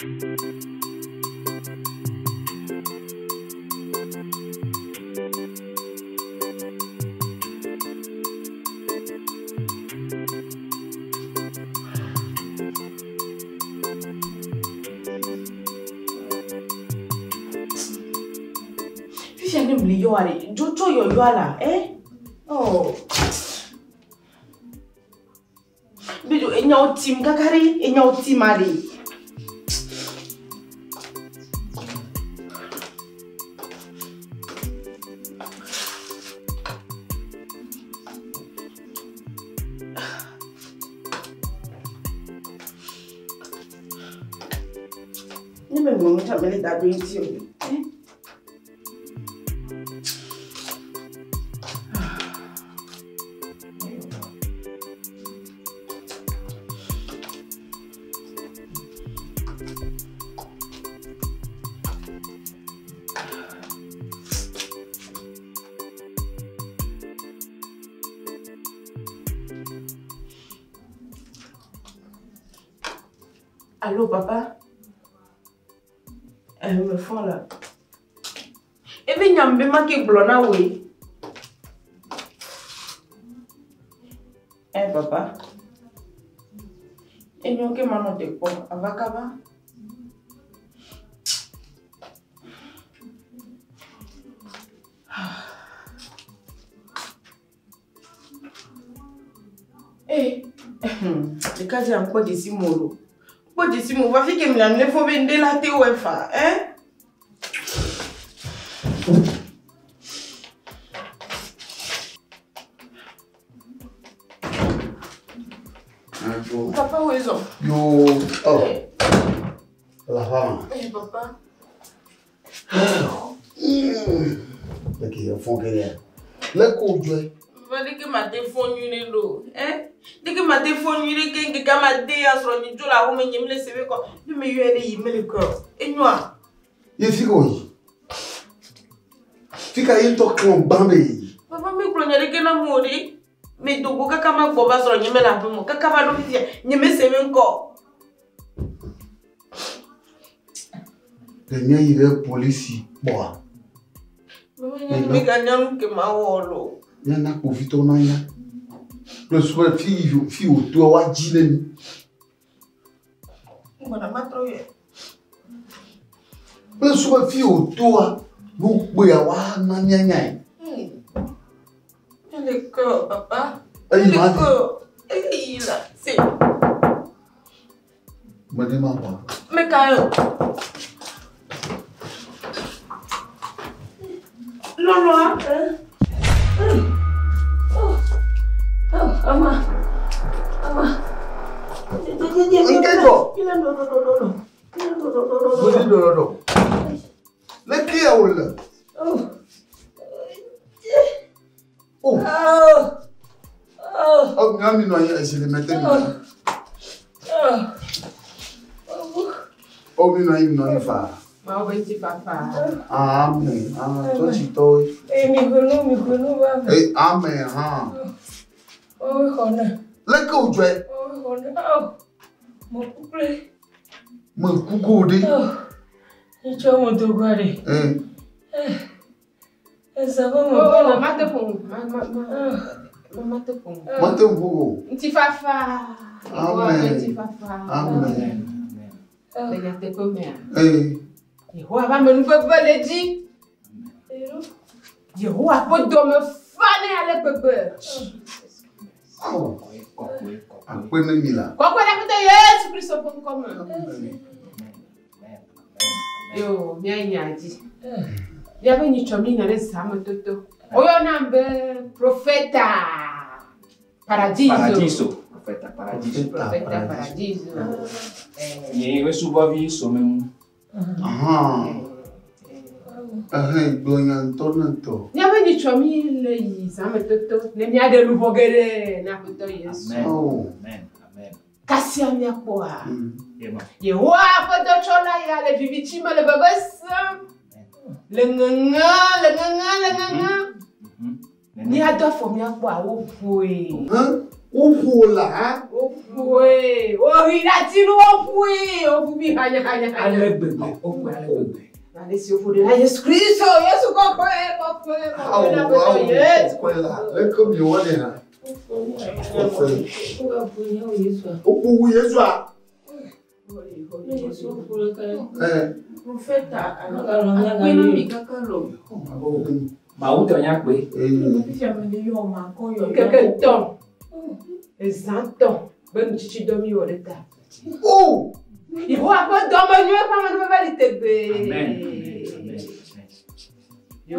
Fifia ne mle yɔa ɖe, dzo tsɔ yɔyɔa la, eh? Oh. Bidu, enyawo tim kaka ɖe, enyawo tim aɖe. Ne meŋlɔ nu tsã mele da ɖo eŋuti o. Eh? Allô, papa? Eh, me fɔ la. Ebe nyam be ma ke gblɔ na wòe. Eh, papa. Enyo ke manɔ te kpɔ. Ava kaba. Eh, ɖeka dzi akpɔ dzesi mo lo. Kpɔ dzesi mo va fi ke mia ne fo be ŋɖe la te wɔ fa, eh? Papa wo ezɔ. Yo, oh. La fama. Eh, papa. Ok, fɔn ke ya. Le ko dzɔe. Papa, ɖeke ma te fɔ nyui ɖe ɖo, eh? Ɖeke ma te fɔ nyui ɖe ke ŋkeke ma de ya srɔ̃ nyi dzo le aƒeme nye mele se be kɔ. Ne me yɔe ɖe yi mele kɔ. Enyoa? Ye fi ko yi. Fi ka ye ŋutɔ klɔ gbã be yi. Papa, mi gblɔ nya ɖeke na mo ɖe. Me dogo kaka ma gbɔ va srɔ̃ nye mele aƒeme o. Kaka va ɖo fifia, nye mese be ŋkɔ. Ɖe míayi ɖe polisi kpɔa? Papa, nye meganya nu ke mawɔ lo. Míana kpovitɔwo nanya. Kple su be fi yi fi wòtoa woadzi ne mi. Gbɔna matrɔ yɛ. Kple su be fi wòtoa ne wokpɔea woana míanyae. Ele kɔ, papa. Eyi Ele ma vi. kɔ. Eyi la se. Mede ma xɔ. Meka yɔ. Lɔlɔa. Ama. Ama. Nke dzɔ. Godi ɖɔɖɔɖɔ. Le ke ya wòle? Oh. Oh, mía mi nɔ anyi esi le mete mi. Oh, mi nɔ anyi mi nɔ anyi faa. Mawu be ŋutifafa. Amen. Ah, tsɔtsitɔwoe. Eh, mi gunu, mi gunu va. Eh, amen hã. Oh, xɔna. Le ke wòdzɔe? Oh, xɔna. Oh, mo kukle. Me kuku wo ɖe. Oh, itsɔ mo dogoa ɖe. Eh. Eza be mo. Oh, mate ƒo nu. Ma ma ma. Ma mate ƒo nu. Mate ŋu ƒo o. Ŋutifafa. Amen. Ŋutifafa. Amen. Le nyateƒe mea. Eh. Yehowa ƒe amenuveve le edzi. Yehowa ƒe dɔme fa nɛ ale gbegbe. Awo. Akpe ne mi la. Kɔkɔe ɖe Aƒetɔ Yesu Kristo ƒe ŋkɔ me. Yo, míayi nya dzi. Míaƒe nyitsɔ mi yina ɖe zã me toto. Woyɔnam be Profeta Paradiso. Paradiso. Profeta Paradiso. Profeta Paradiso. Eh, Nye mesubɔvi some ŋu. Aha. Ehe, gblɔ nya ŋutɔ ne ŋutɔ. Míaƒe nyitsɔ mi le yi zã me toto ne míaɖe luʋɔ geɖe na Aƒetɔ Yesu. Amen. Oh. Amen. Amen. Kasia míakpɔa. Yema. Yehowa ƒe dɔtsɔla ya le viviti me le veve sem. Le ŋeŋe, le ŋeŋe, le ŋeŋe. Míado afɔ míakpɔa, woƒoe. Hã? Woƒo la ha? Woƒoe. Wohi ɖe ati nu woƒoe. Woƒu mi hanya hanya hanya. Ale gbegbe, woƒoe ale gbegbe. Ale si woƒo ɖe la Yesu Kristo, Yesu kɔkɔe, kɔkɔe, Awo, kɔkɔe la awo, ƒe Yesu. kɔkɔe la. Leke miwɔ nɛ hã? Kɔkɔe. Woƒo wu Yesua? Ɛ. Profeta, akpena mi kaka lo. Mawu tɔ nya kpe. Ee. Fifia me le yɔ ma kɔ yɔ. Keke tɔ. Ezã tɔ. Be nutsitsidɔ mi wɔ ɖe ta. O! Yehowa ƒe dɔmenyo eƒe amenuveve li tegbee. Amen. Amen. Amen. Yo.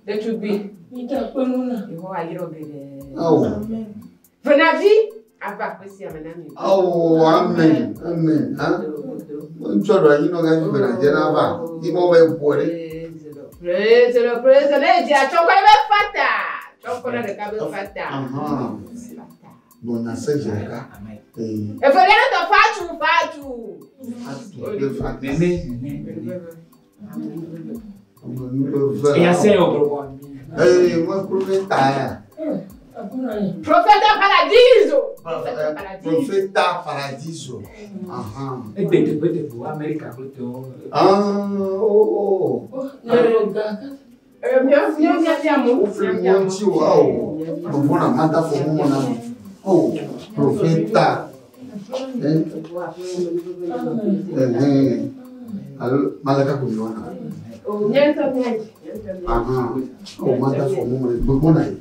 Ɖetugbui. Yehowa yrɔ geɖe. Awo. Venavi ava aƒe sia me na mi. Awo, amen, amen. Ha? Ŋutsua ɖo anyi nɔ gafi bena dze na va. Yi mɔ be ƒo ɖe. Praise the Lord, praise the Lord. Ne edzi atsɔ ŋkɔ ɖe be fata. Tsɔ ŋkɔ ɖe ɖeka be fata. Ahan. Nɔ nya se dze ɖeka. Amen. Ee. Evelia ne tɔ fatu fatu. Atu kple fatu. Nene, nene, nene. Amenuveve. Eya se yɔ gblɔ. Ee, me profeta ya. Profeta Paradiso. Profeta Paradiso. Profeta Paradiso. Ahan. Egbe teƒe teƒe Amerika kple tɔwo. Ah, oh, oh. Mia mia mia mia mo. Wofli mɔ ŋuti o, awo. Mevɔ̃na mada fɔ mɔ na mi. Oh, profeta. Eh, eh, alo malaka ko mi wɔna. Nye ŋutɔ mia dzi. Nye ŋutɔ mia dzi. Ahan. Oh, mada fɔ mɔ na mevɔ̃na ye.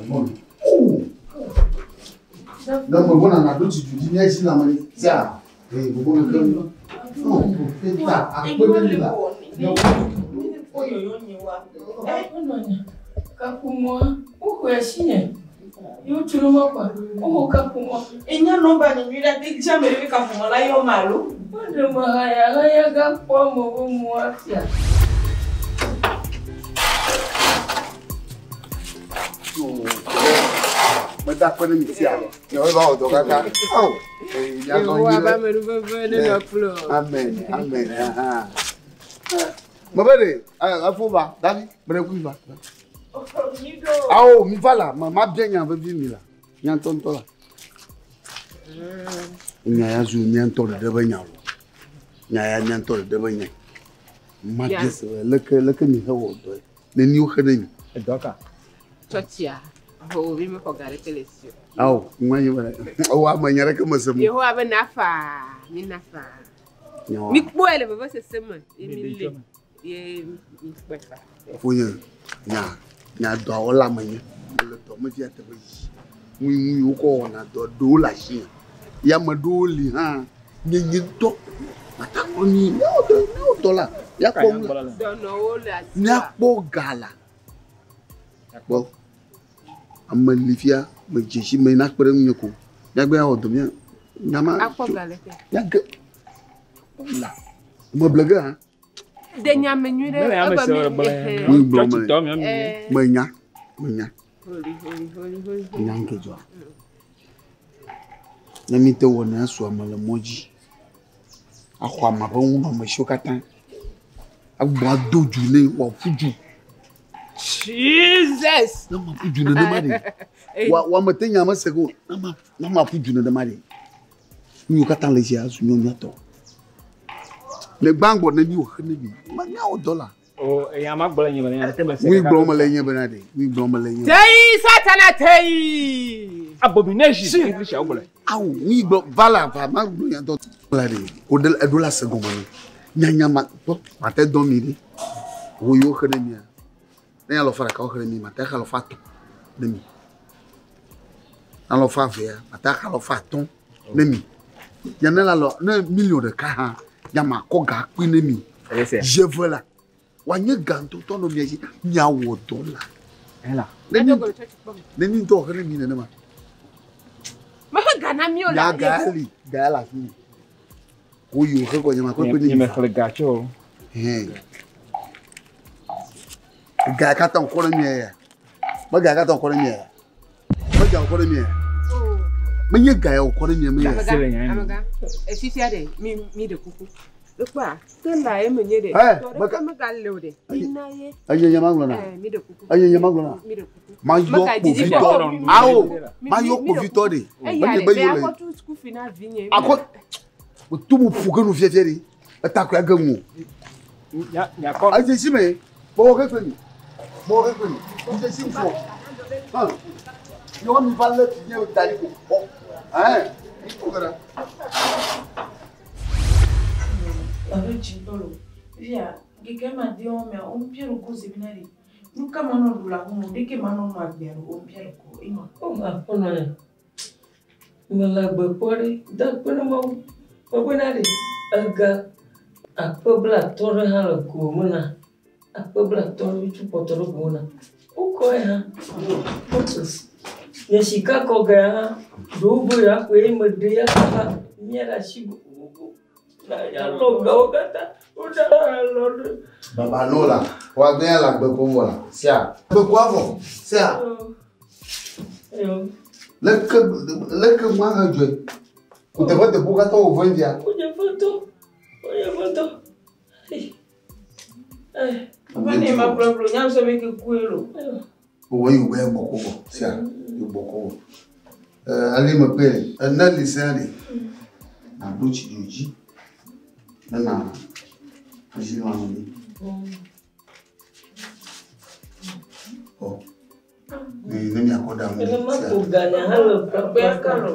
Mevɔ̃na. Oh. Ne mevɔ̃na na ɖo dzidu dzi mía dzi lãme tia. Eh, mevɔ̃na ke. Oh, profeta akpe ne mi la. Enya nɔba nye nyui ɖe ate dzi ame ɖe be kaƒomɔ la yɔ ma alo? Meda akpe ne mi tia. Miawoe va wɔ dɔ kaka. Awo. Eh, miazɔ Yehowa nyuie be ɖe. amenuveve nenɔ kple wò. Amen, amen. Aha. Mebe ɖe, efo va, Davi, me ɖe kui va. Awo, mi va la, ma ma bia nya vevi mi la. Nya ŋutɔŋutɔ la. Nya ya zu mía ŋutɔ ɖeɖe be nya o. Nya ya mía ŋutɔ ɖeɖe be nya. Ma bia se be leke leke mi hewɔ dɔe. Ne niwo xe ɖe mi. Edɔ ka? Tsɔtsia, ho mi mexɔ ga ɖeke le si o. Awo, ŋua nye be wo ame nya ɖeke mese mo. Yehowa be na faa, mi na faa. Nyawoa. Mi kpɔe le vevesese me ye mi le ye mi kpɔe faa. Fonye, nya nya dɔwɔla menye. Mele dɔ me fia teƒe yi. Ŋui ŋui wokɔ wɔna dɔ ɖewo le asinye. Ya ame ɖewo li hã nye nye ŋutɔ matakpɔ mi míawo dɔ míawo dɔ la míakpɔ nu la Dɔnɔwo le asi. míakpɔ ga la. Kpɔ ame li fia me dzesi me nakpe ɖe ŋunye ko míagbe awɔ dɔ mía nyama Akpɔ ga le ke. míage la me ble ge hã. De nya me nyui ɖe. Mele ame ebe se mi- wɔ gblɔ. ehe. Ŋui gblɔ me Tsɔtsitɔ mi mi. Eh, menya menya Holy, holy, holy, holy. nya ŋke dzɔa. Ne mi te wɔ ne su ame le mɔ dzi axɔ ame ƒe ŋunɔamesiwo katã agbɔ ado du ne wòaƒu du Jesus. ne ma ƒu du nenema ɖe wa wa me te nya me se ko ne ma ne ma ƒu du nenema ɖe nu yiwo katã le sia azu nyɔnua tɔ ne gbãgbɔ ne mi wò xe ne mi ma miawɔ dɔ la O eya ma gblɔ nye be nya ɖeke mese. ŋui gblɔm mele nye bena ɖe ŋui gblɔm mele nye Tei Satana tei. Abomination. English awo gblɔ. awo ŋui gblɔ va la va ma gblɔ nya tɔ la ɖe o ɖe eɖo la se gɔme ne nyanya ma kpɔ ma te dɔn mi ɖe wo yiwo xe ne mia ne alɔfa ɖeka wo xe ne mi ma te xe alɔfa atɔ̃ ne mi alɔfa evea ma te xe alɔfa atɔ̃ ne mi ya ne la lɔ ne miliɔn ɖeka hã ya ma kɔ ga kpui ne mi Ese. zeve la wòanye ga ŋutɔŋutɔ nɔ mia dzi miawɔ dɔ la Ela. ne mi Edo go le tsɔtsi kpɔ me. ne mi ŋutɔ xe ne mi nenema Mexe ga na mi o ya la. ga ya li ga ya le afi mi wo yiwo xe kɔ nye ma kɔ kpe ne Nye mi me xlẽ ga tso. Hɛn. Ga ya katã wòkɔ ɖe mia ya. Me ga ya katã wòkɔ ɖe mia ya. Me ga wòkɔ ɖe mia ya. Menye ga ya wòkɔ ɖe mia me ya. Amegã, Se le nya amegã, efifia ɖe mi mi ɖe kuku. Ekpɔa, tela ye menye ɖe. Eh, Tɔ meka- ɖeke megale o ɖe. Mina ye. Eye nye ma gblɔna. Eh, mi ɖe kuku. Eye nye ma gblɔna. Mi ɖe kuku. Ma yɔ Meka didi kpovitɔ. ɖe. Awo, Mi- ma mi- yɔ mi ɖe kpovitɔ ɖe. Eya Menye ɖe, be be yewo le. akɔ tu sukufi na vinye. Akɔ o tu mu ƒu ke nu fiafia ɖe. Eta koe ge ŋu. Nya nya kɔ. Edze si me. Bɔwɔ ke kpe mi. Bɔwɔ ke kpe mi. Edze si fɔ. Hã. Yɔ mi va lé vinye da ɖi ko kpɔ. Ɛn. Mi ko ke ɖa. Alo dzitɔ lo. Via, keke ma de wɔn mea, wo mpia ɖo ko zemina ɖe. Nu ka ma nɔ ɖu le aƒeme o, ɖeke ma nɔ nɔ agbea ɖo, wo mpia ɖo ko ema. O aƒenɔ ya. Mele agbe kpɔ ɖe, da akpe na Mawu. Mebena ɖe, ega akpe blaatɔ̃ ɖe hã le go me na. Akpe blaatɔ̃ ɖe tsu kpɔtɔ ɖe go me na. Wokɔe hã. Nye sika kɔ ga hã, ɖewo be yeaxɔe ye meɖe ya kaka mía ɖe asi gbogbogbò. Na ya lɔ gawo katã. Woɖe alɔ ɖe. Baba no la. Wa gbe ya la gbe ko vɔ la. Sia. Gbe ko avɔ. Sia. Eyo. Leke leke ma he dzɔe. Ko teƒe teƒewo katã wo vɔ via. Wonye ƒetɔ. Wonye ƒetɔ. Ei. Ei. Papa ne ma gblɔ nyam sɔ be ke kue lo. Eyo. Wɔ yi wo ya gbɔ ko vɔ. Sia. Yi gbɔ ko vɔ. Ale me kpe ene li sea ɖe. Na ɖo tsi dzo dzi. Ne na dzi lã mi. Ɔ. Ne ne miakɔ ɖa ŋu. Ene ma Sia. ko ganya hã le Akpea ƒlaƒlaƒla. ka lo.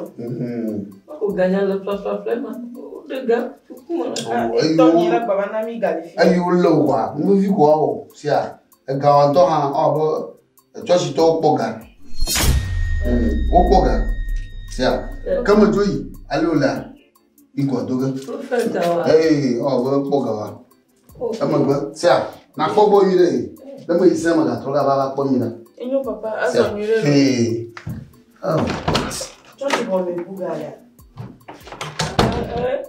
Ma ko ganya le ƒlaƒlaƒla ma. Woɖe ga kuku me la. Ɔ, Etɔ eyiwo- nye la gbaba na mi ga le fi. Eyi wolé wo kɔa, nuvevi ko awɔ sia. Ega ŋutɔ hã ewɔ abe tsɔtsitɔwo kpɔ ga. Wokpɔ ga sia. Ke medzo yi ale wolea, ŋkɔ do ge. Profeta wa. Eye ewɔ abe kpɔ ga wa. Emegbe sia, nakpɔ gbɔ nyuie ɖe. Ne meyi sẽ megatrɔ ɖe ava va kpɔ nyuie ɖe. Enyo papa, Sia. azɔ nyuie ɖe lo. Ee. Awɔ. Tsɔtsi bɔ me bu ga lea. Eh,